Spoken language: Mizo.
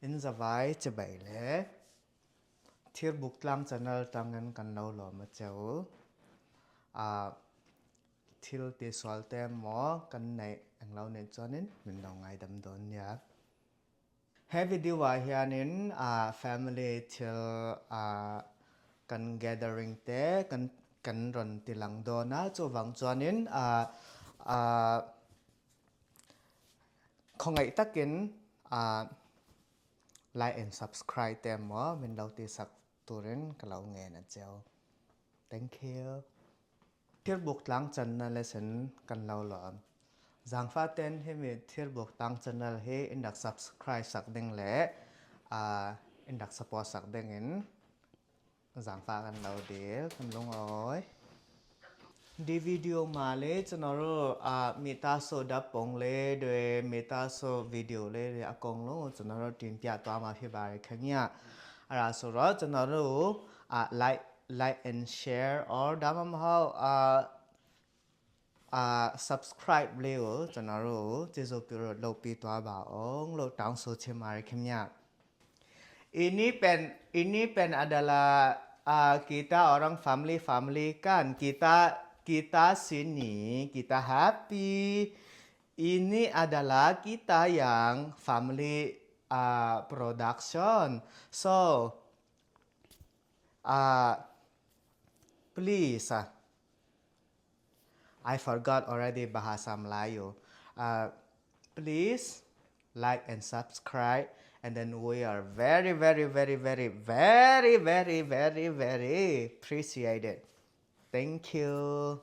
In zavai chibai le. Thirbuk tlang channel tangin kan lo lawm a che u. Ah thil tisual te emaw kan neih englo nih chuanin min lo ngaidam dawn nia. He video ah hianin ah family thil ah kan gathering te kan kan rawn ti lang dawn a, chuvang chuanin ah ah khawngaih takin ah like and subscribe te emaw min lo tihsak turin ka lo ngen a cheu. Thank you. Thirbuk tlang channa lesson kan lo lawm. Zangfa ten hemi Thirbuk tlang channel hi in rak subscribe sak ding leh ah in rak support sak ding in Zangfah kan lo dil, kan lungawi. ဒီဗီဒီယိုမှာလေကျွန်တော်တို့အာမိသားစုဓာတ်ပုံလေးတွေမိသားစုဗီဒီယိုလေးတွေအကုန်လုံးကိုကျွန်တော်တို့တင်ပြသွားမှာဖြစ်ပါတယ်ခင်ဗျအဲ့ဒါဆိုတော့ကျွန်တော်တို့အာ like like and share or ဒါမှမဟုတ်အာအာ subscribe လေးကိုကျွန်တော်တို့ကျေးဇူးပြုလို့လုပ်ပေးသွားပါအောင်လို့တောင်းဆိုချင်ပါတယ်ခင်ဗျ Ini pen ini pen adalah kita orang family family kan. Kita kita sini kita happy. Ini adalah kita yang family production. So please I forgot already bahasa Melayu. Please like and subscribe and then we are very very very very very very very very appreciated. Thank you.